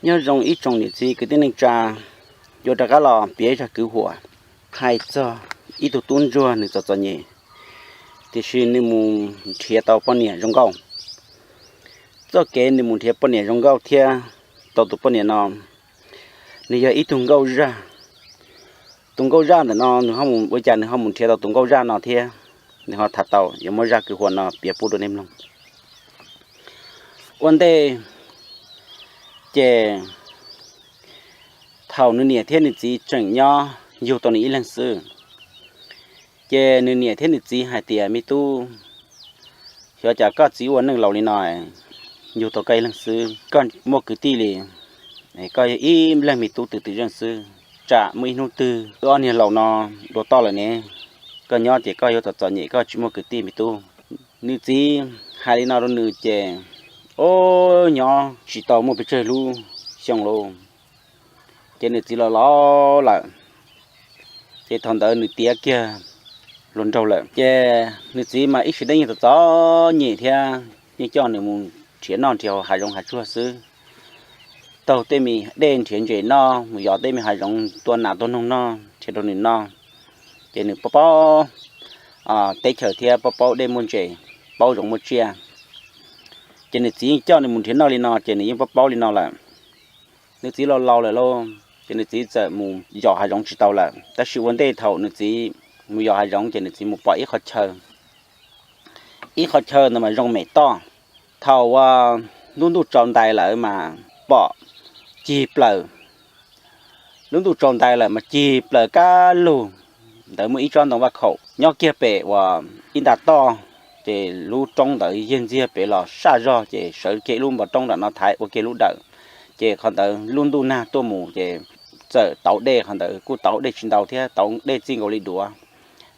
Nyob zoo ib tsoom niam txiv kwv tij neej tsa, yuav rov qab los piav ib zaj kwv huam hais txog ib tug tub ntsuag nws txom txom nyem, tiam sis nws mus nrhiav tau poj niam zoo nkauj. Txoj kev nws mus nrhiav poj niam zoo nkauj thiab tau tus poj niam no, nws yog ib tug nkauj zaj. Tus nkauj zaj ntawm no nws ho mus ua cas nws ho mus nrhiav tau tus nkauj zaj no thiab, nws ho tham tau, yuav muab zaj kwv huam no piav pub rau nej mloog. Ua ntej ces thaum nws niam thiab nws txiv tseem nyob yug tau nws ib leeg xwb, ces nws niam thiab nws txiv hais tias, Me tub, xyov cas koj txiv ua neej laus li no, yug tau koj ib leeg xwb, koj muaj kwv tij li, koj yog ib leeg me tub twm twm zeej xwb, tsam muaj ib hnub twg wb ob niag laus no dua toj lawm ne, koj nyob ces koj yuav txom txom nyem, koj tsis muaj kwv tij me tub. Nws txiv hais li no rau nws ces, o, nyob tsis tau muaj pes tsawg lub xyoo lauj, ces nws txiv los laus lawm. Ces thaum ntawd nws tiav kiag hluas nraug lawm, ces nws txiv mas ib sim neej yeej txom txom nyem thiab, yeej coj nws mus nrhiav noj nrhiav hav zoov hav tsuag xwb, taug tej me dej nrhiav ntses noj, mus yos tej me hav zoov tua nas tua noog noj nrhiav rau nws noj. Ces nws paub paub teb chaws thiab paub paub dej muaj ntses, paub zoov muaj tsiaj. Ces nws txiv yeej coj nws mus nrhiav noj li no ces nws yeej paub paub li no lawm. Nws txiv los laus lawm lauj, ces nws txiv txawm mus yos hav zoov tsis tau lawm. Tab sis ua ntej thaum nws txiv mus yos hav zoov ces nws txiv mus pom ib qhov chaw, ib qhov chaw ntawd mas zoo mem toj. Thaum uas lub ntuj tsaus ntais lawm mas pom cig plaws, lub ntuj tsaus ntais lawm mas cig plaws kaj lug. Ntawd muaj ib tsob ntoo vaj khaum nyob kiag pem uas ib nta toj, ces lub roob ntawd yawg ntxiag pem los saj zog ces sawv kiag ib lub npov roob nram no thaiv ua kiag lub dawm, ces qhov ntawd lub ntuj nag tuaj mus ces txawm tauv dej, qhov ntawd kuj tauv dej tsis ntau thiab, tauv dej txij nkaus li duav.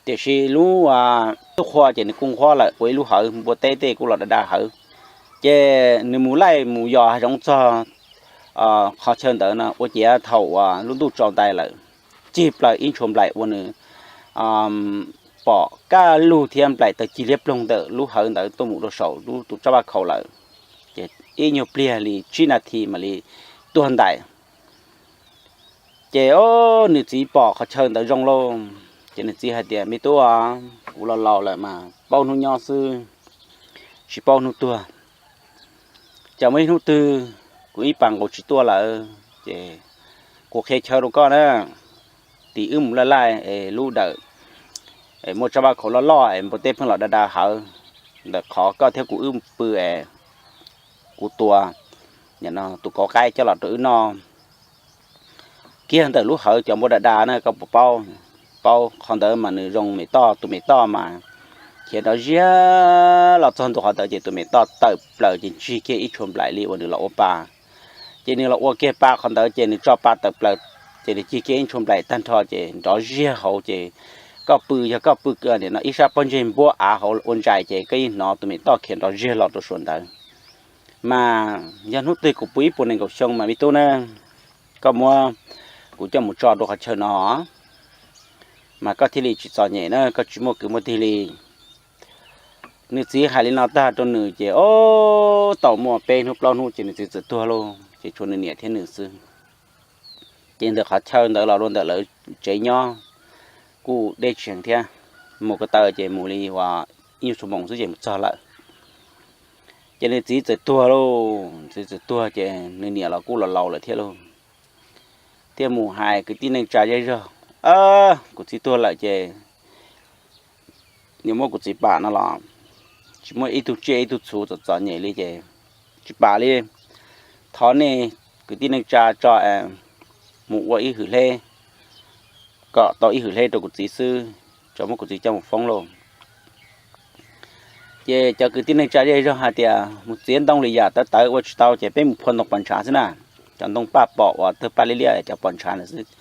Tiam sis lub tub qhua ces nws kuj nqhuab lawm, ua ib lub hawv, npua teb tej kuj los da da hawv. Ces nws mus laij mus yos hav zoov txog qhov chaw ntawd no ua ciav thaum uas lub ntuj tsaus ntais lawm, cig plaws ib ntshua nplaim uas nws pom kaj lug thiab nplaim tawg cig liab ploog ntawm lub hawv ntawd tuaj mus rau saum lub tus tsob vaj khaum lawm. Ces ib nyuag pliag li tsib nas this mam li tuag ntais. Ces o, nws txiv pom qhov chaw ntawd zoo lauj, ces nws txiv hais tias, Me tub, kuv los laus lawm mas paub hnub nyob xwb, tsis paub hnub tuag. Cas muaj ib hnub twg kuv ib pas nkaus tsis tuaj lawm ces kuv qhia chaw rau koj na, tim wb mus laij laij es lub dawm es muaj tsob vaj khaum loj loj es npua teb pheej los da da hawv ntawm qhov koj thiab kuv wb pw es kuv tua tus kauv qaib coj los rau wb noj. Kiag ntawm lub hawv cov npua da da na, koj puas paub? Paub. Qhov ntawd mas nws zoo mem toj, tus mem toj mas khiav nrov ziag los txog ntua qhov ntawd ces tus mem toj tawm plaws ces ntsig kiag ib tshua nplaim li uas nws los ua pa. Ces nws los ua kiag pa qhov ntawd ces nws tso pa tawm plaws, ces nws cig kiag ib tshua nplaim tag nrho ces nrov ziag hauv ces koj pw, yog koj pw ib sab pob ntseg npuab av hauv ua ntsais ces koj yeej hnov tus mem toj khiav nrov ziag los rau saum ntawd. Mas yog hnub twg kuv puv ib puas nees nkaum xyoo mas me tub na, koj muab kuv coj mus tso rau qhov chaw no mas koj thiaj li tsis txom nyem na, koj tsis muaj kwv muaj tij li. Nws txiv hais li no tag rau nws ces o, tau muaj peb hnub plaub hnub ces nws txiv txawm tuag lauj, ces tshuav nws niam thiab nws xwb. Ces ntawm qhov chaw ntawd los rau ntawm lawv tsev nyob kuj deb tsis heev thiab, mus ko taw ces mus li uas ib nyuag xuab moos xwb ces mus txog lawm. Ces nws txiv txawm tuag lauj, txiv txawm tuag ces nws niam los kuj los laus lawm thiab lauj, thiaj mus hais kwv tij neej tsa zej zog, Kuv txiv tuag lawm ces nws muab kuv txiv pam no los tsis muaj ib tug tsiaj ib tug txhu, txom txom nyem li ces tsis pam li. Thov nej kwv tij neej tsa tso mus ua ib hwm hleb, kom tau ib hwm hleb rau kuv txiv xwb, tso muab kuv txiv coj mus foob lauj. Ces cov kwv tij neej tsa zej zog hais tias, Mus txiav ntoo li yam tawv tawv ua tsis tau ces peb mus phua ntoo pos ntshav xwb na. Cov ntoo paj pom uas tawg paj liab liab cov pos ntshav ntawd xwb.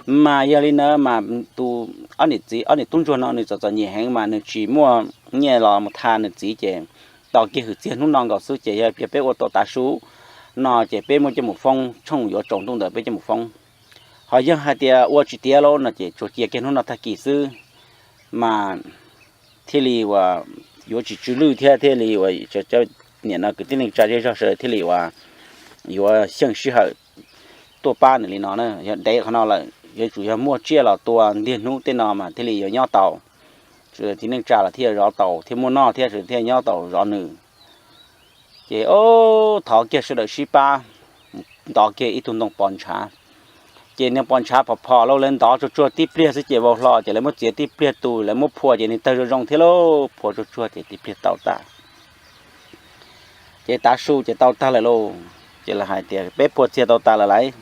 Mas yog li ntawd mas tus, ob niam txiv, ob niam tub ntsuag no nws txom txom nyem heev mas nws tsis muaj nyiaj los mus tha nws txiv ces tos kiag hwm txiag hnub no nkaus xwb ces yog peb ua tau tav su no ces peb muab coj mus foob, tshooj yuav tsaus ntuj ntawd peb coj mus foob. Ho yog hais tias ua tsis tiav lauj no ces tsuas cia kiag hnub no tag kis xwb mas thiaj li uas yuav tsis tsw lwj thiab thiaj li uas cov niam no kwv tij neej tsa zej zog sawv daws thiaj li uas yuav xyeej sij hawm tuaj pab nws li no na. Yog dev qhov no lawm yuav tsum yog muaj tsiaj los tua ntiag hnub tej no mas thiaj li yuav nyob tau, tsis tib neej tsa los thiaj zov tau thiab muaj noj thiab thiaj nyob tau zov nws. Ces ob thov kiag sawv daws sib pab ntov kiag ib tug ntoo pos ntshav. Ces ntoo pos ntshav phom phom lauj, lawv ntov tsuag tsuag tib pliag xwb ces vau hlo, ces lawv muab txiav tib pliag tus, lawv muab phua ces nws tawg zoo zoo thiab lauj, phua tsuag tsuag ces tib pliag tau tag. Ces tav su ces tau tag lawm lauj, ces lawv hais tias peb phua txiag tau tas lawm lauj,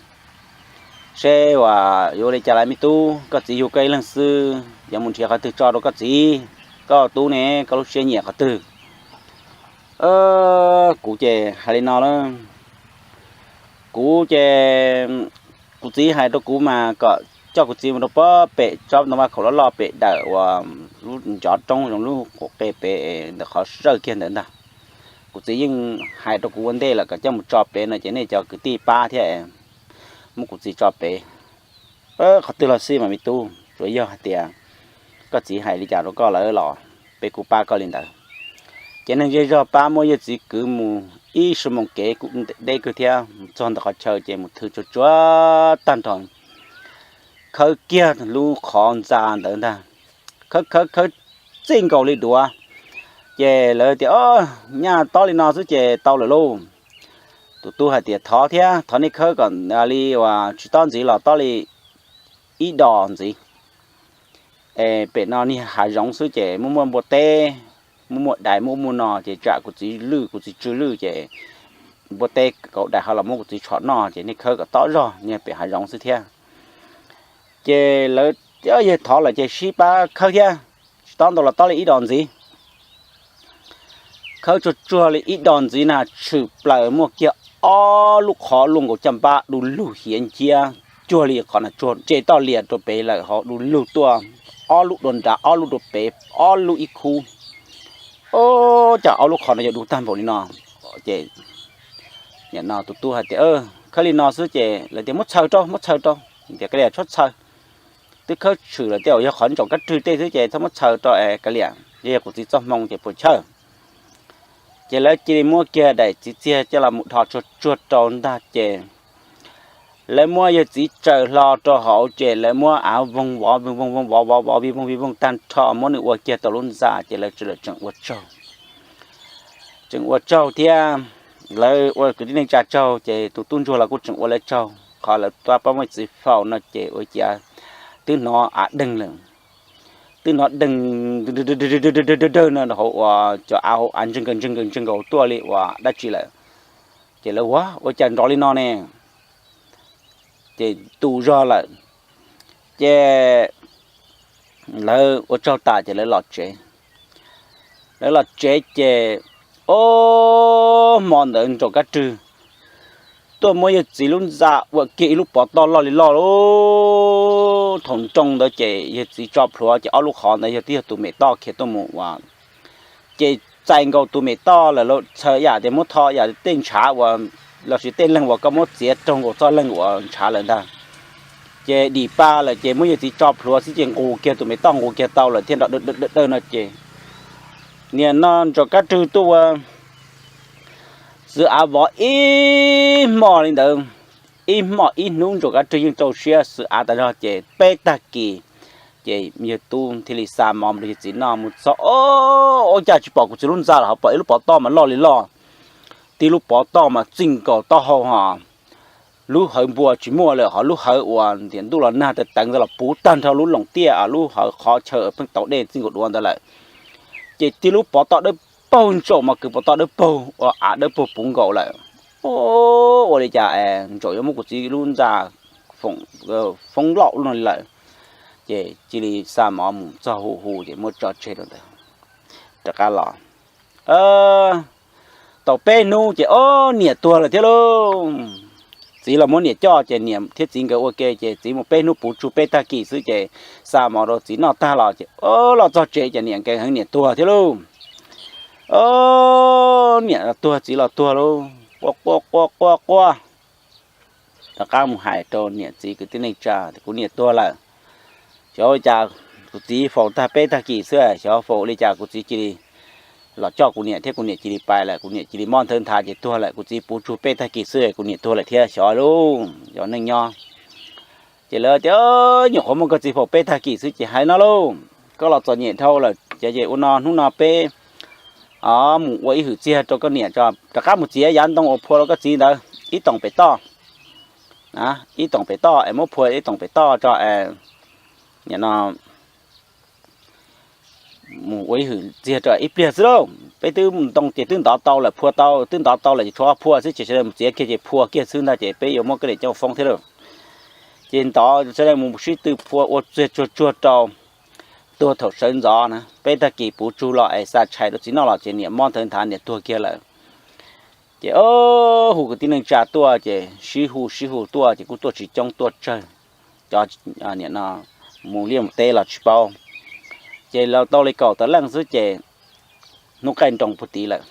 seb uas yuav ua li cas lauj me tub, koj txiv yug koj ib leeg xwb, yuav mus nrhiav qhov twg tso rau koj txiv, koj tub ne, koj lub siab nyiam qhov twg? Kuv ces hais li no lauj, kuv ces kuv txiv hais rau kuv mas kom coj kuv txiv mus rau pem tsob ntoo vaj khaum loj loj pem dawm uas lub ncov roob zoo lub qe pem ntawm qhov zawj kiag ntawd ntag. Kuv txiv yeej hais rau kuv ua ntej lawm kom coj mus tso pem no ces nej cov kwv tij pab thiab muab kuv txiv tso pem. Qhov twg los xij mas me tub, tsuav yog hais tias koj txiv hais li cas rau koj lawm los peb kuj pab koj li ntawd. Ces neeg zej zog pab muab yawg txiv kwv mus ib xuab moos kev kuj deb kawg thiab, mus txog ntawm qhov chaw ces mus thwv tsuag tsuag tag nrho, khawb kiag lub qhov ntxa ntawd ntag, khawb khawb khawb txij nkaus li duav. Ces lawv tias, Nyaj tob li no xwb ces tau lawm lauj. Tus tub hais tias, Thov thiab, thov nej khawb kom li uas tsis tob ntxiv los tob li ib dos ntxiv. Pem no niag hav zoov xwb ces muaj muaj npua teb, muaj muaj dais, muaj muaj no ces tsam kuv txiv lwj, kuv txiv tsw lwj ces npua teb kaum dais ho los muab kuv txiv tshom noj, ces nej khawb kom tob zog niag pem hav zoov xwb thiab. Ces lawv, yawg thov lawm ces sib pab khawb thiab, tsis tob ntau los tob li ib dos ntxiv. Khawb tsuag tsuag li ib dos ntxiv na tshwm plaws muaj kiag ob lub qhov luaj nkaus caj npab du lug hiav nciab, cuag li qhov na tsuag tse toj lias rau pem lawm ho du lug tuaj, ob lub dua nrad ob lub dua pem, ob lub ib khub. Ov, cas ob lub qhov no yuav du tag npaum li no? Ces nim no tus tub hais tias, Khawb li no xwb ces lawv tias, Muab txhaws rau, muab txhaws rau. Tias, Kav liam, txhob txhaws, twb khawb tshwm lawm tej zaum yog qhov ntsaum kab rwg tej xwb ces txhob muab txhaws rau es kav liam, yog kuv txiv txoj hmoo ces puas chawj. Ces lawv cia li muab kiag daim txiv txiag coj los mus dhos tsuag tsuag rau ntag ces lawv muab yawg txiv tsaws hlo rau hauv ces lawv muab av voog vov voog voog voog vov vov vov vij voog vij voog tag nrho, muab nws ua kiag tau lub ntxa ces lawv tseem, lawv tseem ua tsaug, tseem ua tsaug thiab. Lawv ua kwv tij neej tsa tsaug ces tus tub ntsuag los kuj tseem ua lawv tsaug qhov lawv tuaj pab muab txiv faus no ces ua ciav twb hnov av deeg lawm, twb hnov deeg dawg dawg no hauv uas cov av hauv av ntseeg nkaus ntseeg nkaus ntseeg nkaus tuaj li uas dab tsi lawm. Ces lawv ua, Ua cas nrov li no ne? Ces tu zog lawm. Ces lawv ua tsaug tas ces lawv los tsev. Lawv los tsev ces, ob hmo ntawd ntsaum kab rwg tuaj muab yawg txiv lub ntxa ua kiag ib lub pov toj loj li loj lauj. Thaum nroo ntawd ces yawg txiv tso plhuav ces ob lub qhov ntawd yog twb yog tus mem toj khiav tuaj mus ua, ces txais nkaus tus mem toj lawm, txhawm yam tias muab tho yam tej ntshav uas lossis tej leeg uas koj muab txiav raug nkaus txoj leeg uas ntshav lawm ntag. Ces dim pa lawm ces muab yawg txiv tso plhuav xwb ces nqus kiag tus mem toj nqus kiag tau lawm thiaj nrov dawg dawg dawg no ces nim no ntsaum kab rwg tuaj ua xwb av vov ib hmo li ntawd, ib hmo ib hnub ntsaum kab rwg yeej rau siab xwb av tas zog ces peb tag kis ces yawg tub thiaj li xa mov rau yawg txiv noj mus txog, Ov, ua cas tsis pom kuv txiv lub ntxa los ho pom ib lub pov toj mas loj li loj, tib lub pov toj mas txij nkaus taub hau ho lub hawv npua tsis muaj lawm ho lub hawv uas ntiam ntuj los nag teev ntawd los puv tag nrho lub loos tiaj, lub hawv qhov chaw pheej tau dej txij nkaus duav ntawd lawm. Ces tib lub pov toj dawb paug ntsaum mas kwv pov toj dawb paug ua av dawb paug puv nkaus lawm. Ua li cas es ntsaum yuav muab kuv txiv lub ntxa foob loj ua luaj li lawm. Ces cia li xa mov mus txog hu hu ces muab tso tseg rau ntawd, rov qab los. Tau peb hnub ces ob niam tuag lawm thiab lauj. Txiv los muab niam coj ces niam thiab txiv nkawd ua ke ces txiv mus peb hnub puv tsug peb tag kis xwb ces xa mov rau txiv noj tag los ces ob los txog tsev ces niam nkawd heev niam tuag thiab lauj. Ob niam los tuag txiv los tuag lauj, quaj quaj quaj quaj quaj. Rov qab mus hais rau niam txiv kwv tij neej tsa tias kuv niam tuag lawm. Xyov ua cas kuv txiv faus tag peb tag kis xwb, xyov faus ua li cas kuv txiv cia li los coj kuv niam thiab kuv niam cia li pais lawm, kuv niam cia li mob nthawv nthav ces tuag lawm, kuv txiv puv tsug peb tag kis xwb kuv niam tuag lawm thiab xyov lauj, yog neej nyob. Ces lawv tias nyuam qhuav muaj koj txiv faus peb tag kis xwb ces hais no lauj, koj los txom nyem dhau lawm ces ua no hnub no peb mus ua ib hwm txiag rau koj niam tso, rov qab mus txiav yav ntoo uas phua rau koj txiv ntawd ib toom pem toj, ib toom pem toj es muab phua ib toom pem toj tso, nim no mus ua ib hwm txiag rau ib pliag xwb lauj. Peb twb ntoo ces twb ntov tau lawm, phua tau twb ntov tau lawm ces tshuav phua xwb ces sawv daws mus txiav kiag ces phua kiag xwb ntag ces peb yuav muab koj niam coj foom thiab lauj. Ces ntov sawv daws mus sib tw phua ua txiag tsuag tsuag rau, tuag thaum sawv ntxov na, peb tag kis puv tsug los es xa tshais rau txiv noj los ces niam mob nthawv nthav niam tuag kiag lawm. Ces hu kwv tij neej tsa tuaj ces sib hu sib hu tuaj ces kuj tuaj tsis coob tuaj tsawg, cov nim no mus liaj mus teb los tsis paub. Ces los tau li kaum tawm leej xwb ces hnub qaij nroos puag tid lawm.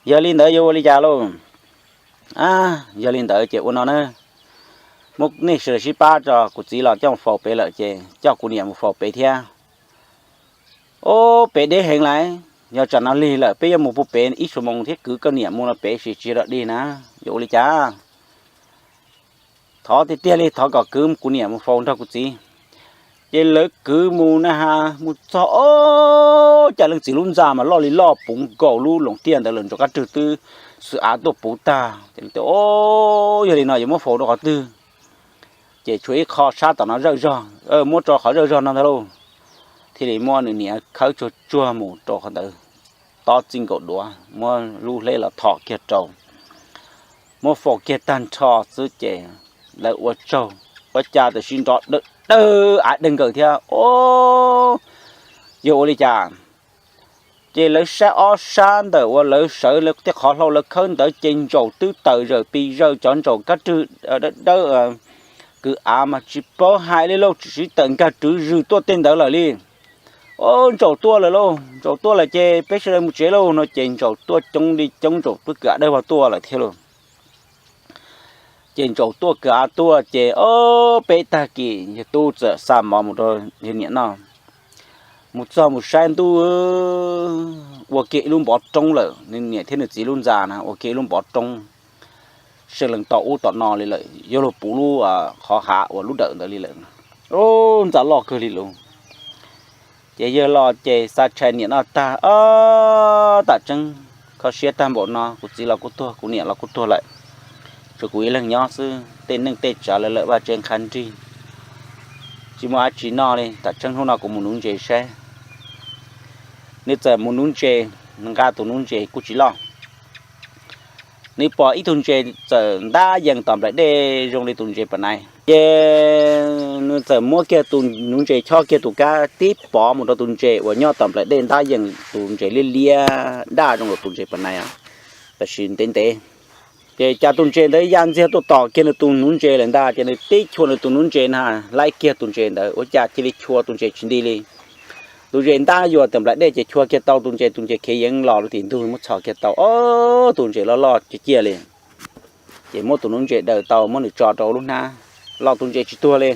Yog li ntawd yuav ua li cas lauj? Yog li ntawd ces ua no na, muab nej sawv daws sib pab tso, kuv txiv los coj faus pem lawm ces coj kuv niam mus faus pem thiab. Ub, pem deb heev lawm, yog tsam no lig lawm peb yuav mus puag pem ib xuab moos thiab kwv koj niam mus no pem sim tsis dog dig na, yuav ua li cas? Thov tiag tiag li, thov kom kwv kuv niam mus faus nrog kuv txiv. Ces lawv kwv mus na has mus txog, ub, cas leej txiv lub ntxa mas loj li loj puv nkaus lub loos tiaj ntawd lawm, ntsos kab rwg twb xwm av tuaj puv tag. Ub, yog li no yuav muab faus rau qhov twg? Ces tshuav ib qho sab tom no zawj zog, muab rau qhov zawj zog no ntag lauj. Thiaj li muab nws niam khawb tsuag tsuag mus rau qhov ntawd, tob txij nkaus duav, muab lub hleb los thom kiag rau, muab faus kiag tag nrho xwb ces lawv ua tsaug, ua cas tam sim nrov dawg dawg av dawg nkaws thiab. Ub, yog ua li cas? Ces lawv saib ob sab ntawm uas lawv sawv lawv tej qhov hlau lawv khawb ntawd ces ntsaum twb tawm zawm pis zawg, cov ntsaum kab rwg dawb dawb kwv av mas tsis paub hais li lauj, tsis sib tawm nkag rwv zws tuaj tej ntawd lawm li. Ub, ntsaum tuaj lawm lauj, ntsaum tuaj lawm ces peb sawv daws mus tsev lauj no ces ntsaum tuaj coob li coob, ntsaum twb kwv av dawb vog tuaj lawm thiab lauj. Ces ntsaum tuaj kwv av tuaj ces ob peb tag kis yawg tub txawm xa mov mus rau yawg niam noj. Mus txog mus saib ntuj, ua kiag ib lub npov roob lawm, nws niam thiab nws txiv lub ntxa na ua kiag ib lub npov roob, seej lees tom ub tom no li lawm, yuav luag puv lub qhov hav uas lub dawm ntawd li lawm. Ub, ntxa loj kawg li lauj. Ces yawg los ces xa tshais niam noj tag, ob, tam tseeb kho siab tag npaum no, kuv txiv los kuj tuag, kuv niam los kuj tuag lawm, tshuav kuv ib leeg nyob xwb, tej neej tej tsav lawv lawm vaj tsev nqha nrig, tsis muaj dab tsi noj li, tam tseeb hnub no kuv mus nuv ntses saib. Nws txawm mus nuv ntses, nws nqa tus nuv ntses kuj tsis loj. Nws pom ib tug ntses txawm ntab yees tom nplaim dej zoo li tus ntses pas nais, ces nws txawm muab kiag tus nuv ntses chob kiag tus kab tib pov mus rau tus ntses uas nyob tom nplaim dej ntab yees, tus ntses liab liab daj zoo li tus ntses pas nais, tab sis ntev ntev. Ces cas tus ntses ntawd ya ntxiag tuaj tom kiag nws tus nuv ntses lawm ntag, ces nws tib chua nws tus nuv ntses na, laib kiag tus ntses ntawd ua cas cia li chua tus ntses tsis nti li. Tus ntses ntab yuav tom nplaim dej ces chua kiag tau tus ntses, tus ntses khiav yeev los rau tim ntug muab txhos kiag tau, ob, tus ntses loj loj ciaj ciaj li. Ces muab tus nuv ntses daws tau muab nws tso rau lub hnab, los tus ntses tsis tuag li,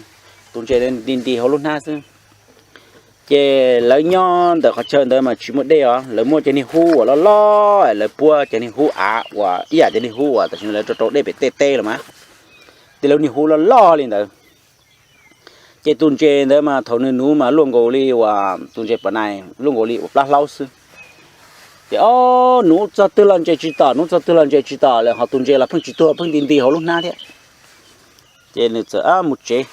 tus ntses nti nti hauv lub hnab xwb. Ces lawv nyob ntawm qhov chaw ntawd mas tsis muaj dej os, lawv muaj cov niag hub uas loj loj, lawv puab cov niag hub av uas ib yam cov niag hub uas tam sim no lawv rau rau dej pem tej teb los mas, tej lub niag hub loj loj li ntawd. Ces tus ntses ntawd mas thaum nws nuv mas luaj nkaus li uas tus ntses pas nais, luaj nkaus li uas plab hlaub xwb. Ces ob, nuv txog twg los ntses tsis tom, nuv txog twg los ntses tsis tom lawm, ho tus ntses los pheej tsis tuag, pheej nti nti hauv lub hnab thiab. Ces nws txawm mus tsev.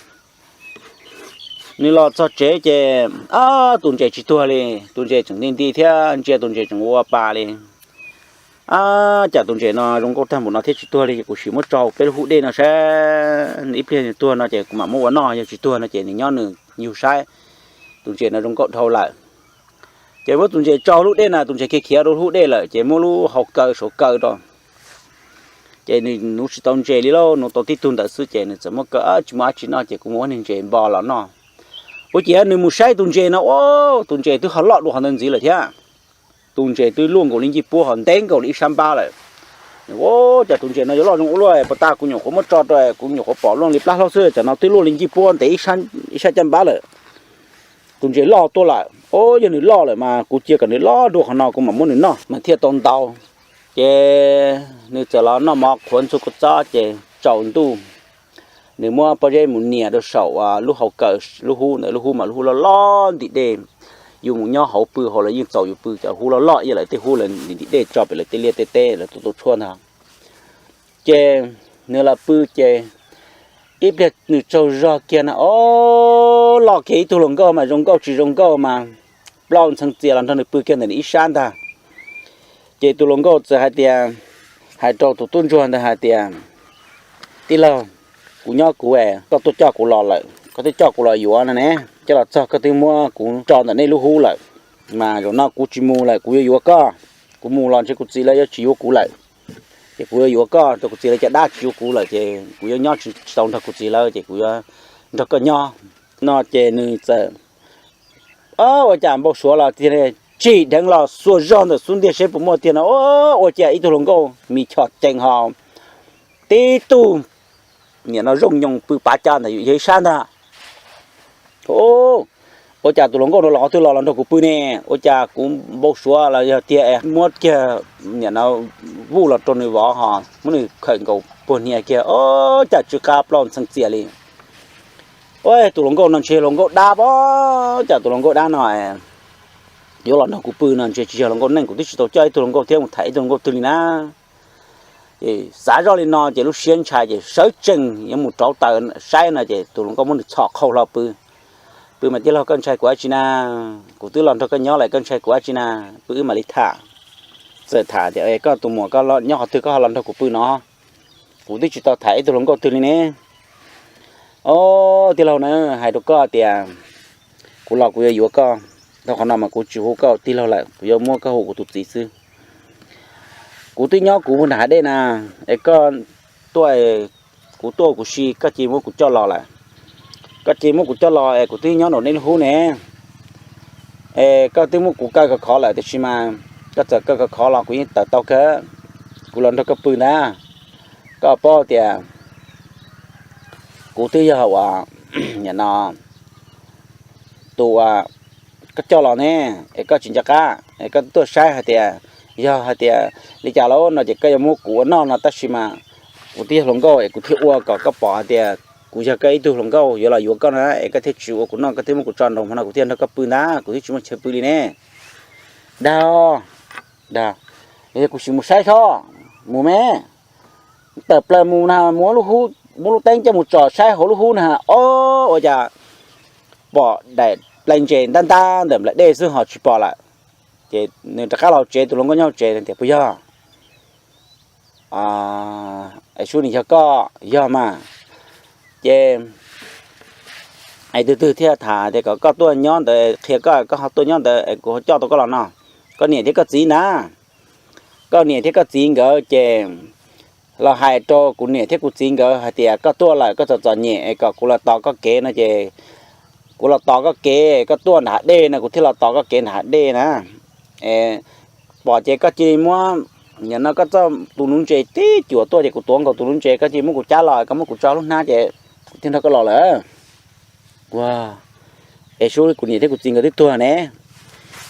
Nws los txog tsev ces, ab, tus ntses tsis tuag li, tus ntses tseem nti nti thiab ntsia tus ntses tseem ua pa li. Ab, cas tus ntses no zoo nkauj tag npaum no thiab tsis tuag li, kuv sim muab tso peb lub hub dej no saib, ib pliag nws tuag no ces kuv mam muab ua noj, yog tsis tuag no ces nws nyob nws yug saib. Tus ntses no zoo nkauj dhau lawm. Ces muab tus ntses tso lub dej na, tus ntses khiav khiav rau hub dej lawm, ces muab lub hau kaw saum kaw rau. Ces nws nuv tsis tau ntses li lauj, nuv tau tib tug ntawd xwb ces nws txawm muab kaw, tsis muaj dab tsi noj ces kuv muab niag ntses npo los noj. Ua ciav nws mus saib tus ntses no, ua, tus ntses twb ho loj dua qhov ntawd ntxiv lawm thiab. Tus ntses twb luaj nkaus li ncej puab ho ntev nkaus li ib sab npab lawm. Ua, cas tus ntses no yuav loj zoo ua luaj, puag ta kuv nyuam qhuav muab tso rau, kuv nyuam qhuav pom luaj li plab hlaub xwb, tsam no twb luaj li ncej puab ntev ib sab caj npab lawm. tus ntses loj tuaj lawm. Au, yog nws loj lawm mas kuv cia kom nws loj dua qhov no kuv mam muab nws noj mas thiaj tau ntau. Ces nws txawm los noj mov qhuav ntxuag kua txob ces tsaus ntuj, nws muab pob zeb mus nias rau saum lub hau kaw lub hub ntawd, lub hub mas lub hub loj loj ntim dej. Yus mus nyob hauv pw hauv los yeej txaus yus pw, cov hub loj loj ib yam li tej hub lawv ntim dej tso pem lawv tej liaj tej teb lawv tuaj tua tshuab ntag. Ces nws los pw ces ib pliag nws tsaug zog kiag na, o, los kiag ib tug hluas nkauj mas zoo nkauj tsis zoo nkauj mas plaub ntxhee txias los nrog nws pw kiag ntawm nws ib sab ntag. Ces tus hluas nkauj txawm hais tias, hais rau tus tub ntsuag ntawd hais tias, tij laug, kuv nyob kuv es koj tuaj coj kuv los lawm, koj twb coj kuv los yuav no ne, coj los txog koj twb muab kuv tso ntawm nej lub hub lawm, mas zaum no kuv tsis mus lawm, kuv yuav yuav koj. Kuv mus los ntshe kuv txiv lawv yuav tsis yuav kuv lawm, ces kuv yuav yuav koj rau kuv txiv lawv caj dab tsis yuav kuv lawm ces kuv yuav nyob tsis tau nrog kuv txiv lawv ces kuv yuav nrog koj nyob no. Ces nws txawm, o, ua cas npau suav los tiag, tsim dheev los xuas zog ntawm xub ntiag seb puas muaj tiag no, ua cas ib tug hluas nkauj mis chom cees ho tib tug niam no zooj nyoos pw pav caj ntawm yus ib sab ntag. Ua cas tus hluas nkauj no los qhov twg los los nrog kuv pw ne? Ua cas kuv npau suav los yog tiag es muab kiag niam no vuj los rau nws vov ho muab nws khawm nkaus puag hniav kiag, o, cas tsw qab plaub ntxhee txias li. Ua tus hluas nkauj no ntshe hluas nkauj dab pob, cas tus hluas nkauj dab no yuav los nrog kuv pw no ntshe tsis yog hluas nkauj neej, kuv twb tsis tau coj ib tug hluas nkauj thiab mus tham ib tug hluas nkauj twg li na. Xav zoj li no ces lub siab ntshai ces sawv tsees yuav mus rauv taws saib no ces tus hluas nkauj muab nws txhom qhau hlo pw. Pw mas, tij laug, koj ntshai kuv dab tsi na? Kuv twb los nrog koj nyob lawm, koj ntshai kuv dab tsi na? Pw wb mam li tham. Txawm tham tias, koj tus muam, koj nyob qhov twg koj ho los nrog kuv pw no? Kuv twb tsis tau tham ib tug hluas nkauj twg li ne. O, tij laug na, hais rau koj tias kuv los kuv yuav yuav koj, tau qhov no mas kuv tsis hu koj tij laug lawm, kuv yuav muab koj hu kuv tus txiv xwb. Kuv twb nyob kuv nram hav dej na, es koj tuaj, kuv tuaj kuv si koj cia li muab kuv coj los lawm. Koj cia li muab kuv coj los es kuv twb nyob nraum nej lub hub ne. Es koj twb muab kuv kaw khov khov lawm tiam sis mas koj txawm kaw khov khov los kuv yeej tawm tau kawg. Kuv los nrog koj pw ntag. Koj paub tias kuv twb yog uas, nim no, tus uas koj coj los ne, es koj tsis nco qab es koj tuaj saib hais tias yog hais tias li cas lauj no ces koj yuav muab kuv ua noj no tab sis mas kuv twb yog hluas nkauj es kuv thiaj ua kom koj pom hais tias kuv yog koj ib tug hluas nkauj yuav los yuav koj na es koj thiaj tsis ua kuv noj, koj thiaj muab kuv tso nraum hmo no kuv thiaj nrog koj pw ntag, kuv twb tsis muaj chaw pw li ne. Dag, dag, yog kuv sim mus saib seb, mus me, tawm plaws mus na, muab lub teeb coj mus tsom saib hauv lub hub na, o, ua cas pom daim plai ntses ntab ntab ntawm nplawm dej xwb ho tsis pom lawm. Ces nws rov qab los tsev, tus hluas nkauj nyob tsev tias, puas yog? Es sub, nws yog koj, yog mas. Ces es twg twg thiaj tham tias kom koj tuaj nyob ntawd, qhia koj, koj ho tuaj nyob ntawd es kuv ho coj tau koj los no. Koj niam thiab koj txiv ntag, koj niam thiab koj txiv nkawd ces los hais rau kuv niam thiab kuv txiv nkawd hais tias koj tuaj lawm koj txom txom nyem es kom kuv los tos koj kev no ces kuv los tos koj kev, koj tuaj nram hav dej no kuv thiaj los tos koj kev nram hav dej na. Pom ces koj cia li muab, nim no koj txoj tus nuv ntses tib cuam tuaj ces kuv tuav nkaus tus nuv ntses, koj cia li muab kuv cab los, koj muab kuv tso lub hnab ces kuv thiaj nrog koj los lawm. Ua, es sub, kuv niam thiab kuv txiv nkawd twb tuag ne.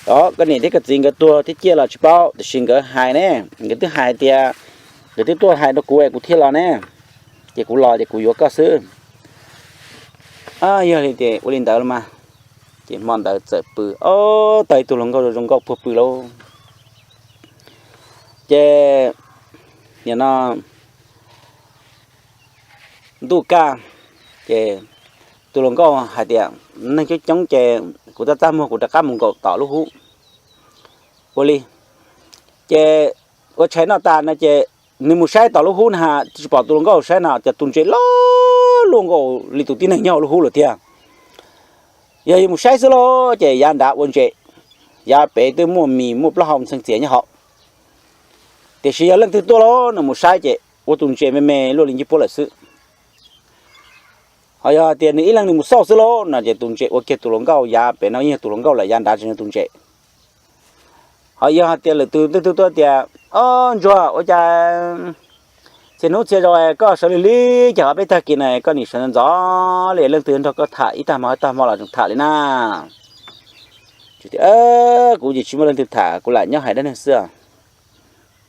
O, koj niam thiab koj txiv nkawd tuag thiab ciaj los tsis paub, tiam sis nkawd hais ne, nkawd twb hais tias, nkawd twb tuaj hais rau kuv es kuv thiaj los ne. Ces kuv los ces kuv yuav koj xwb. Yog li ces ua li ntawd los mas. Ces hmo ntawd txawm pw, o, tau ib tug hluas nkauj zoo nkauj puag pw lauj. Ces nim no ntuj kaj, ces tus hluas nkauj hais tias, neeg coob coob ces kuv txaj txaj muag kuv rov qab mus nkaum tom lub hub. Ua li, ces ua tshais noj tas no ces nws mus saib tom lub hub na, tsis pom tus hluas nkauj saib no ces tus ntses loj luaj nkaus li tus tib neeg nyob hauv lub hub lawm tiag. Yog yuav mus saib xwb lauj ces yav nrad ua ntses, yav pem twb muaj mis muaj plaub hau ntxhee txias nyob hauv. Tiam sis yog leej twg tuaj lauj no mus saib ces ua tus ntses me me luaj li ncej puab lawm xwb. Ho yog hais tias nws ib leeg nws mus xauj xwb lauj no ces tus ntses ua kiag tus hluas nkauj yav pem no yeej yog tus hluas nkauj lawm, yav nrad tseem yog tus ntses. Ho yog hais tias lwm tus leej twg tuaj tias, o, ntsuag, ua cas txhia hnub txhia zaus koj sawv lig lig ces ho peb tag kis no koj nim sawv ntxov li, leej twg nrog koj tham ib tag hmo ib tag hmo los tseem tham li na. Tias, Kuv yeej tsis muaj leej twg tham, kuv lam nyob hais dab neeg xwb.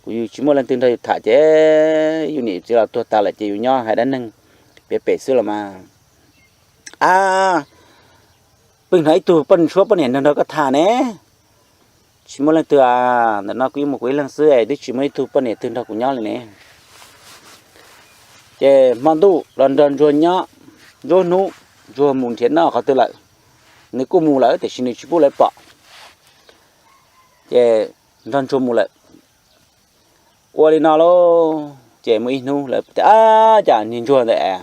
Kuv yus tsis muaj leej twg nrog yus tham ces yus niam yus txiv los tuag tas lawm ces yus nyob hais dab neeg pem pem xwb los mas. A, pheej hnov ib tug poj, suab poj niam nrog nrog koj tham ne. Tsis muaj leej twg, ntawm no kuv yeej muaj kuv ib leeg xwb es twb tsis muaj ib tug poj niam twg nrog kuv nyob li ne. Ces hmo ntuj los nrog ntsuag nyob, nruab hnub ntsuag mus nrhiav noj qhov twg lawm. Nws kuj mus lawm tiam sis nws tsis pub lawv pom. Ces nrog ntsuag mus lawm. Ua li no lauj, ces muaj ib hnub lawv tias, Ab, cas niag ntsuag ntawd es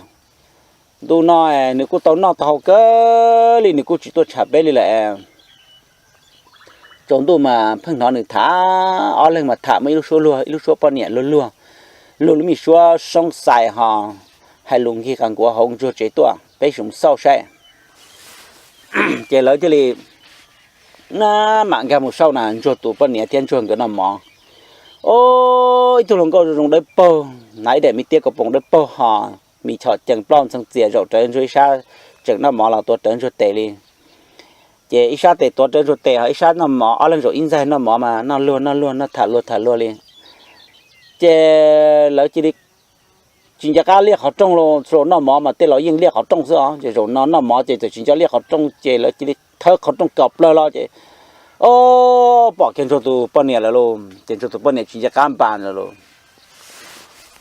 ntu no nws kuj tau noj tau haus kawg li, nws kuj tsis tuaj tsham peb li lawm. Tsaus ntuj mas pheej hnov nws tham, ob leeg mas tham muaj ib lub suab luag, ib lub suab poj niam luag luag, luag lub me suab soob xais ho hais lus nkig qas nkuav hauv ntsuag tsev tuaj, peb sim mus xauj saib. Ces lawv thiaj li na mam nkag mus xauj na ntsuag tus poj niam thiab ntsuag nkawd noj mov. O, ib tug hluas nkauj zoo zoo dawb paug, hnav ib daim me tiab kaus poom dawb paug ho me chom cees plaub ntxhee txias zaum rawv ntsuag ib sab, tseem noj mov los tuav rawv ntsuag tes li. Ces ib sab tes tuav rawv ntsuag tes ho ib sab noj mov, ob leeg zaum ib ntxaig noj mov mas noj luag noj luag noj tham luag tham luag li. Ces lawv cia li tsis nco qab liaj qhov rooj los, zaum noj mov mas tej laus yeej liaj qhov rooj xwb os, ces zaum no noj mov ces txawm tsis nco liaj qhov rooj ces lawv cia li thawb qhov rooj kom plawg los ces, o, pom kiag ntsuag tus poj niam lawm lauj, ces ntsuag tus poj niam tsis nco qab npas lawm lauj.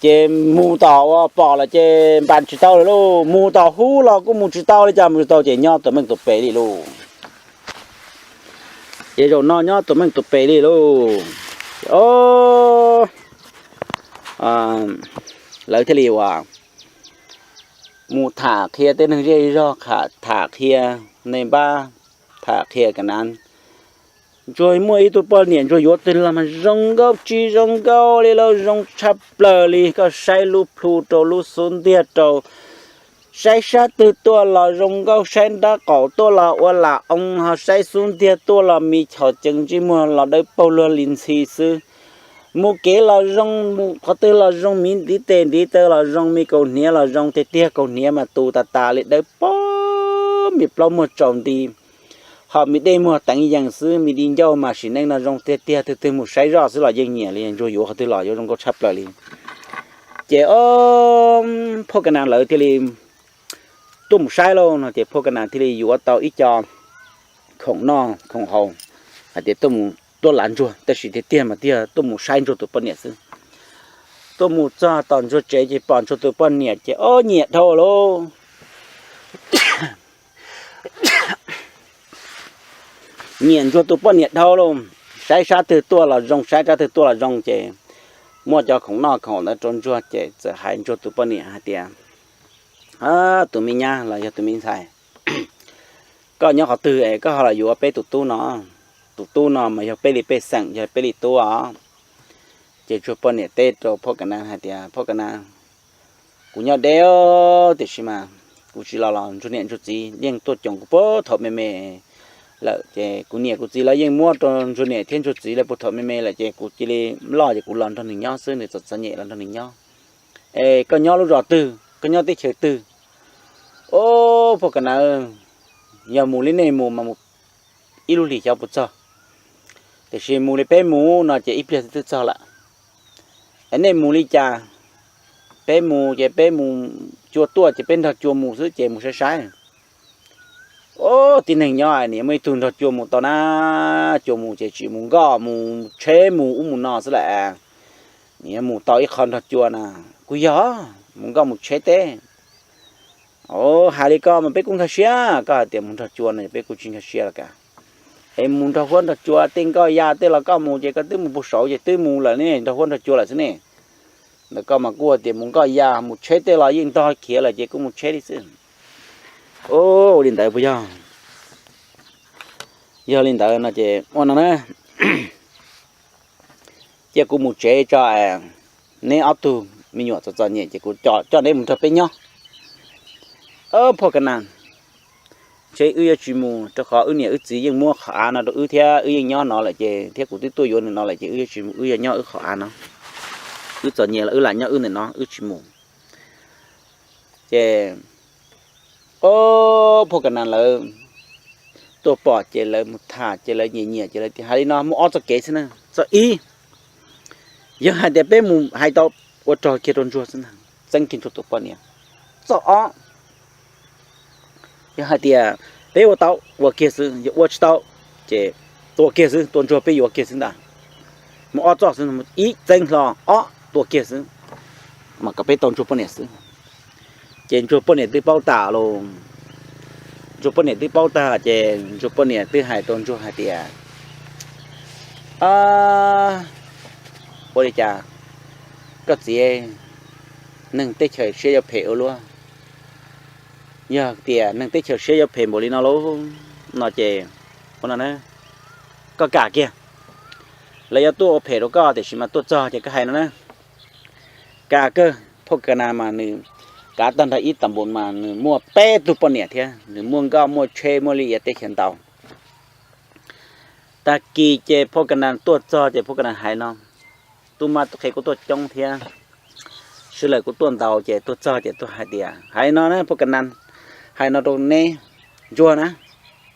Ces mus tom uas pom lawm ces npas tsis tau lawm lauj, mus tom hub los kuj mus tsis tau li cas, mus tsis tau ces nyob tus meej tus pem li lauj. Ces zaum no nyob tus meej tus pem li lauj. Ces o, lawv thiaj li uas mus tham qhia tej neeg zej zog, tham qhia neeg npab, tham qhia ka na. Ntsuag muaj ib tug poj niam ntsuag yuav twg los mas zoo nkauj tsis zoo nkauj li lauj, zoo tshaj plaws li. Koj saib lub plhu rau lub xub ntiag rau, saib sab twg tuaj los zoo nkauj, saib nraub qaum tuaj los ua lam oo, ho saib xub ntiag tuaj los me chom cees, ntsej muag los dawb paug luag li ntxhi xwb. Mus kev los zoo, mus qhov twg los zoo, me ntiv tes ntiv taw los zoo, me kaus hniav los zoo tiag tiag, kaus hniav mas tu tas tas li dawb paug, me plaub muag tsaus nti, ho me dej muag teev yees xwb, me di ncauj mas sim neej no zoo tiag tiag, twg twg mus saib zoj xwb los yeej nyiam li, ntsuag yuav qhov twg los yuav zoo nkauj tshaj plaws li. Ces o, phauj Ka Na lawv thiaj li tuaj mus saib lauj no ces phauj Ka Na thiaj li yuav tau ib co khoom noj khoom haus hais tias tuaj mus tuaj lav ntsuag, tab sis tiag tiag mas thiaj tuaj mus saib ntsuag tus poj niam xwb. Tuaj mus txog tom ntsuag tsev ces pom ntsuag tus poj niam ces o nyiam dhau lauj. Nyiam ntsuag tus poj niam dhau lauj, saib sab twg tuaj los zoo, saib sab twg tuaj los zoo ces muab cov khoom noj khoom haus ntawd rau ntsuag ces txawm hais ntsuag tus poj niam hais tias, Tus me nyab los yog tus me ntxhais, koj nyob qhov twg es koj ho los yuav peb tus tub no? Tus tub no mas yog peb li pej xeem, yog peb li tub os. Ces ntsuag poj niam teb rau phauj Ka Na hais tias, Phauj Ka Na, kuv nyob deb tiam sis mas kuv tsis los los ntsuag niam ntsuag txiv yeej tuaj coos kuv puag thaum me me lawm, ces kuv niam kuv txiv lawv yeej muab rau ntsuag niam thiab ntsuag txiv lawv puag thaum me me lawm ces kuv cia li loj ces kuv los nrog nws nyob xwb, nws txom txom nyem los nrog nws nyob. Es koj nyob lub zos twg, koj nyob teb chaws twg? O, phauj Ka Na, yog mus li nej mus mas mus ib lub hlis xyov puas txog, tiam sis mus li peb mus no ces ib pliag twb txog lawm. Es nej mus li cas? Peb mus ces peb mus, cua tuaj ces peb nrog cua mus xwb ces mus saib saib. O, tib neeg nyob nws muaj ib tug nrog cua mus tau na, cua mus ces tsis mus nkoj mus tsheb mus ub mus no xwb lawm. Nws mus tau ib qho nrog cua na, kuj yog mus nkoj mus tsheb teb. O, hais li koj mas peb kuj nkag siab, koj hais tias mus nrog cua no peb kuj tsis nkag siab los kas. Es mus nrog huab nrog cua tej nkoj ya tej los koj mus ces koj twb mus puag saud ces twb mus lawm ne, nrog huab nrog cua lawm xwb ne. Ntawm koj mas kuj hais tias mus nkoj ya mus tsheb tej los yeej ntog khiav lawm ces kuj mus tsheb li xwb. O, ua li ntawd puas yog? Yog li ntawd no ces ua no na, cia kuv mus tsev tso, neb ob tug me nyuam txom txom nyem ces kuv coj neb mus nrog peb nyob. Phauj Ka Na, ntshe wb yuav tsis mus rau qhov wb niam wb txiv yeej muab qhov av no rau wb thiab wb yeej nyob no lawm ces thiab kuv twb tuaj yuav nws no lawm ces wb yuav tsis mus, wb yuav nyob wb qhov av no. Wb txom nyem los wb lam nyob wb ntawm no wb tsis mus. Ces o, phauj Ka Na lawv tuaj pom ces lawv mus tham ces lawv nyiam nyiam ces lawv tias hais li no muaj ob txoj kev xwb na. Txoj ib, yog hais tias peb mus hais tau ua rog kiag rau Ntsuag xwb na, txeeb kiag Ntsuag tus poj niam. Txoj ob, yog hais tias peb ua tau ua kiag xwb, yog ua tsis tau ces tua kiag xwb, tua Ntsuag peb yuav kiag xwb ntag. Muaj ob txoj xwb, ib txeeb hlo, ob tua kiag xwb, mas kom peb tau Ntsuag poj niam xwb. Ces Ntsuag poj niam twb paub tas los, Ntsuag poj niam twb paub tag ces Ntsuag poj niam twb hais rau Ntsuag hais tias, ua li cas koj txiv, neeg teb chaws siab yuav phem ua luaj. Yog tias neeg teb chaws siab yuav phem npaum li no lauj no ces, ua no na, koj kam kiag. Lawv yuav tuaj ua phem rau koj tiam sis mas tuaj txog ces koj hais no na. Kam kawg, phauj Ka Nas mas nws kav tag nrho ib tam npus mas nws muaj peb tug poj niam thiab, nws muaj nkoj muaj tsheb muaj li iav teb chaws ntau. Tag kis ces phauj Ka Nas tuaj txog ces phauj Ka Nas hais no, tub mab tub qhe kuj tuaj coob thiab, sawv daws kuj tuaj ntau ces tuaj txog ces tuaj hais tias, hais no na phauj Ka Nas, hais no rau neb, Ntsuag na,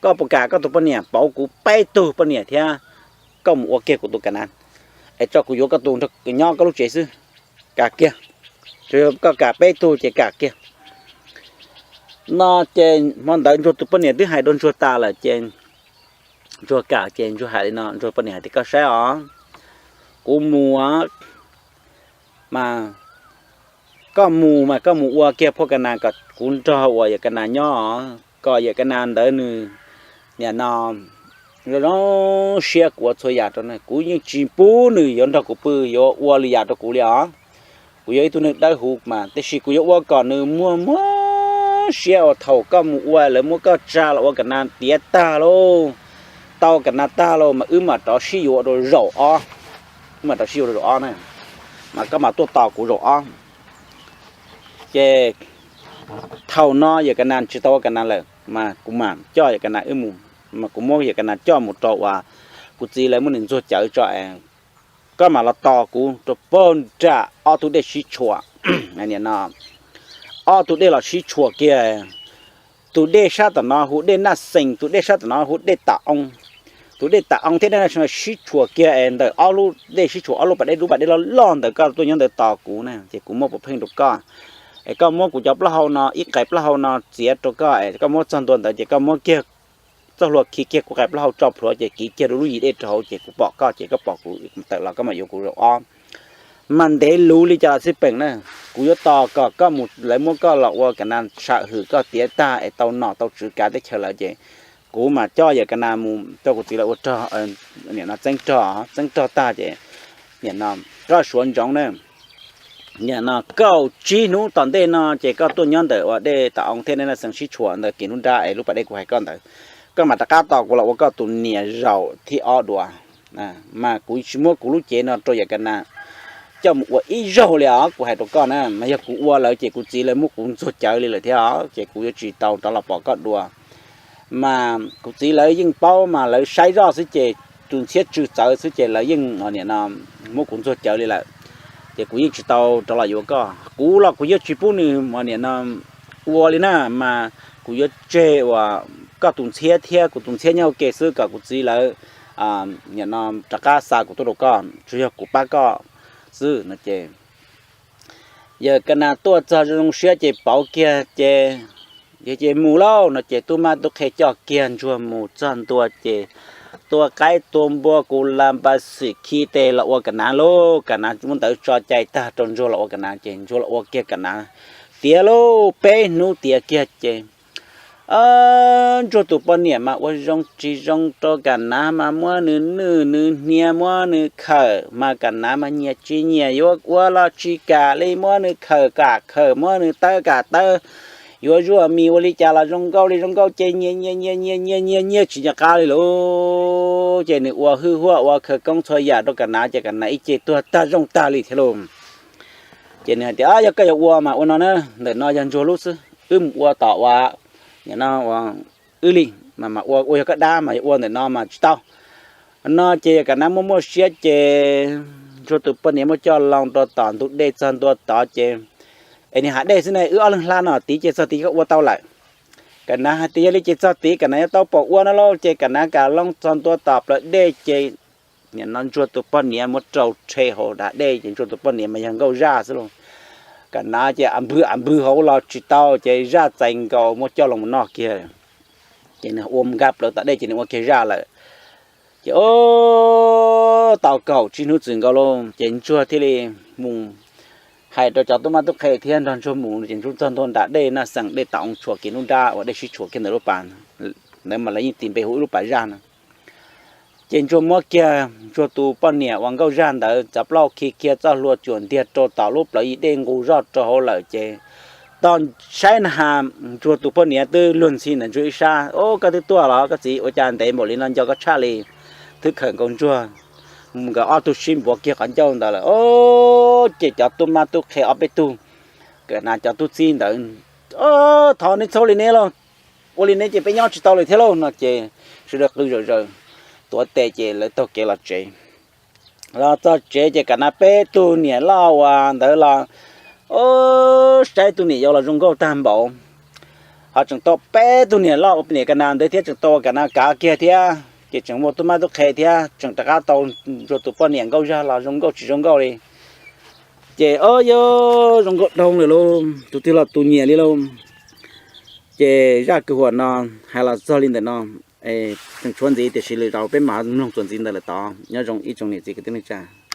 koj puas kam koj tus poj niam pauv kuv peb tug poj niam thiab koj mus ua kiag kuv tus Ka Nas, es tso kuv yuav koj tus nrog nyob koj lub tsev xwb? Kam kiag. Tsuas yog koj kam peb tug ces kam kiag. No ces hmo ntawd Ntsuag tus poj niam twb hais rau Ntsuag tas lawm ces Ntsuag kam ces Ntsuag hais li no, Ntsuag poj niam hais tias koj saib os, kuv mus mas, koj mus mas koj mus ua kiag phauj Ka Nas kom kuv nrog uas yawm Ka Nas nyob os, kom yawm Ka Nas ntawd nws niam no zoo zoo siab kuv ua txhua yam rau nws, kuv yeej tsis pub nws yuav nrog kuv pw yuav ua li yam rau kuv li os. Kuv yog ib tug neeg dawb huv mas tiam sis kuv yuav ua kom nws muag muag siab uas thaum koj mus ua lawv muab koj tsa los ua Ka Nas tiav tag lauj, tau Ka Nas tag lauj mas wb mam rov sib yuav rau zaum ob, wb mam rov sib yuav rau zaum ob na, mas koj mam tuaj tos kuv zaum ob. Ces thaum no yawm Ka Nas tsis tau ua Ka Nas lawm mas kuv mam coj yawm Ka Nas wb mus, mas kuv muab yawm Ka Nas coj mus rau uas kuv txiv lawv muab nws ntxuag cawv tso es koj mam los tos kuv rau pag nram ob tug dej sib tshuam. Ob tug dej los sib tshuam kiag, tus dej sab tom no hu dej Naj Xees, tus dej sab tom no hu dej Tam Oo. Tus dej Tam Oo thiab dej Naj Xees sib tshuam kiag es ntawm ob lub dej sib tshuam ob lub pas dej, lub pas dej loj loj ntawd koj tuaj nyob ntawd tos kuv na ces kuv muab puas pheej rau koj. Es koj muab kuv cov plaub hau no, ib qais plaub hau no txiav rau koj es koj muab txog ntua ntawd ces koj muab kiag txoj hlua khi kiag kuv qais plaub hau tso plhuav ces kiv kiag rau lub yim dej rau hauv ces kuv pom koj ces koj pom kuv tawm los koj mam yuav kuv zaum ob. Mas ntev luv li cas los xij peem na, kuv yuav tos kom koj mus, lawv muab koj los ua Ka Nas sam hwm koj tiav tag es tau nom tau tswv kav teb chaws lawm ces kuv mam coj yawm Ka Nas mus coj kuv txiv lawv ua rog, nim no txeeb rog, txeeb rog tag ces nim no koj suav ntsoov na, nim no kaum tsib hnub tom ntej no ces koj tuaj nyob ntawm uas dej Tam Oo thiab dej Naj Xees sib tshuam ntawd kis hnub nrab es lub pas dej kuv hais koj ntawd, koj mam rov qab tos kuv los ua koj tus niam zaum thib ob dua. Mas kuv tsis muab kuv lub cev no rau yawm Ka Nas coj mus ua ib zaug li os, kuv hais rau koj na, mas yog kuv ua lawm ces kuv txiv lawv muab kuv ntxuag cawv li lawm thiab os, ces kuv yuav tsis tau rov los pom koj dua. Mas kuv txiv lawv yeej paub mas lawv saib zoj xwb ces tus ntxhiab tsw txawv xwb ces lawv yeej nim no muab kuv ntxuag cawv li lawm, ces kuv yeej tsis tau rov los yuav koj. Kuv los kuv yeej tsis pub nws nim no ua li na, mas kuv yuav tseg uas koj tus ntxhiab thiab kuv tus ntxhiab nyob ua ke xwb kom kuv txiv lawv nim no rov qab xa kuv tuaj rau koj, tsuas yog kuv pab koj xwb no ces yawm Ka Nas tuaj txog zoo zoo siab ces pauv kiag ces, yog ces mus lauj no ces tub mab tub qhe coj kiag Ntsuag mus txog ntua ces tua qaib tua npua kuv la npa xwm khi tes los ua Ka Nas lauj. Ka Nas muab ntawv tso cai tag rau Ntsuag los ua Ka Nas ces Ntsuag los ua kiag Ka Nas tiav lauj, peb hnub tiav kiag ces Ntsuag tus poj niam mas ua zoo tsis zoo rau Ka Nas mas muab nws nwj nws hnia muab nws khawm mas Ka Nas mas nyias tsis nyias, yuav ua los tsis kam li, muab nws khawm kam khawm muab nws tawb kam tawb, yuav zuaj mis ua li cas los zoo nkauj li zoo nkauj ces nyias nyias nyias nyias nyias nyias nyias tsis nco qab li lauj. Ces nws ua hwj huaj ua khawv koob txhua yam rau Ka Nas ces Ka Nas ib ce tuag tag zoo tag li thiab lauj. Ces nws hais tias yog koj yuav ua mas ua no na, ntawm no yog Ntsuag lub xwb, wb mus ua tom uas nim no wb li, mas ua ua yog koj dab mas yog ua ntawm no mas tsis tau. No ces Ka Nas muaj muaj siab ces Ntsuag tus poj niam muab coj loo rau tom ntug dej txog ntua tod ces, es nws hav dej xwb ne, wb ob leeg hla no tid ces txog tid koj ua tau lawm. Kam Nav hais tias yog li ces txog tid Kam Nav yuav tau pom ua no lauj. Ces Kam Nav kam loo txog ntua tom plawv dej ces nim no Ntsuag tus poj niam muab rau rhe hauv dav dej ces Ntsuag tus poj niam mas yog nkauj zaj xwb lauj. Kam Nav ces a npwg a npwg hauv los tsis tau ces zaj txais nkaus muab coj los noj kiag. Ces nws ua nkag plaws tom dej ces nws ua kiag zaj lawm. Ces o, tau kaum tsib hnub txwm nkaus lauj ces Ntsuag thiaj li mus hais rau cov tub mab tub qhe thiab nrog Ntsuag mus ces Ntsuag txog ntua nram dej na, xeem dej tom oo tshuam kiag lub nrab uas dej sib tshuam kiag ntawm lub pas ntawd mas lawv yeej tis npe hu ib lub pas zaj no. Ces Ntsuag muab kiag Ntsuag tus poj niam uas nkauj zaj ntawd cov plaub khi kiag txoj hlua cuam ntiag rau tom lub plawv yim dej nqus zoj rau hauv lawm ces tog saib na has Ntsuag tus poj niam twb luag ntxhi ntawm Ntsuag ib sab. O, koj twb tuaj los koj txiv, ua cas ntev npaum li no nco koj tshaj li, twb khawm nkaus Ntsuag mus nkawd ob tug sib npuav kiag qhov ncauj ntawd lawm. O, ces cov tub mab tub qhe ob peb tug, Kam Nav cov tub txib ntawd, o, thov neb txhob li neb lauj, ua li neb ces peb nyob tsis tau li thiab lauj no ces sawv daws qw zom zaws tuav tes ces lawv taug kev los tsev. Los txog tsev ces Kam Nav peb tug niam loj uas ntawd los, o, saib tus niam yau los zoo nkauj tag npaum. Ho tseem tau peb tug niam loj ua niam Kam Nav ntawd thiab tseem tau ua Kam Nav kav kiag thiab ces tseem muaj tub mab tub qhe thiab tseem rov qab tau Ntsuag tus poj niam nkauj zaj los zoo nkauj tsis zoo nkauj li. Ces o, yog zoo nkauj dhau lawm lauj, tus twg los tus nyiam li lauj. Ces zaj kwv huam no hais los txog li ntawm no, tseem tshuav ntxiv tiam sis lwm zaus peb mam mloog txuas ntxiv ntawm lawm tod. Nyob zoo ib tsoom niam txiv kwv tij neej tsa.